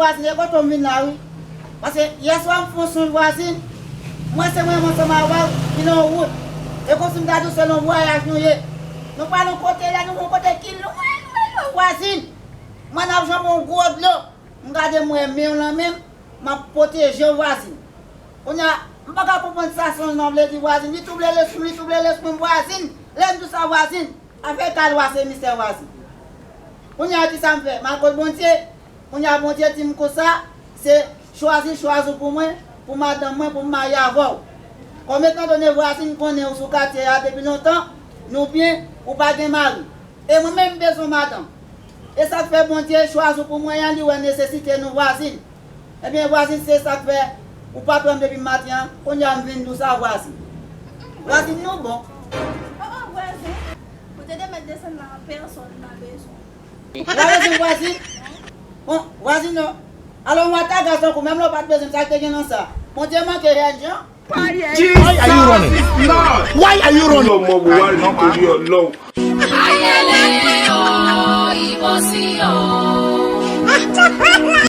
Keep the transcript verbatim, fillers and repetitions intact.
Vwazin, e kote w vin la, wi. Paske yèswa m fè yon sonj, vwazin. Mwen, se mwen menm ansanm avè w ki nan yon wout. E kòmsi m ta di w se nan yon vwayaj nou ye. Nou pral yon kote la, nou yon kote ki lwen, lwen, lwen, vwazin. Mwen, n ap janbe yon gwo dlo. M gade, m wè men w nan men m, m ap pwoteje w, vwazin. Kounye a, m pa ka konprann sa sonj lan vle di, vwazin. Li twouble lespri m, li twouble lespri m, vwazin. Lè m di w sa, vwazin. Afè kay la se mistè, vwazin. Kounye a, kisa m fè? M al kot Bondye. Kounye a, Bondye di m konsa, se chwazi, chwazi w pou mwen, pou madanm mwen, pou m marye avè w. Kòm etandone vwazin, m konnen ou sou katye a depi lontan, nou byen, ou pa gen mari. E mwen menm, m bezwen madanm. E sa k fè Bondye chwazi w pou mwen an, li wè nesesite nou, vwazin. Ebyen, vwazin, se sa k fè ou pa t wè m depi maten an, kounye a m vin di w sa, vwazin. Vwazin, nou bon. Oh, oh, vwazin, ou te dwe mèt desann la an pèsòn, m pa bezwen. Ou pa bezwen vwazin? Bon, vwazin non. Alò, mwen ta gaz tankou, menm lè w pa t bezwen m, sa k te gen nan sa? Bondye manke hèn jan? Why are you running? Why are you running? Love, mom, why you do your love? Ayele o, ibosi o.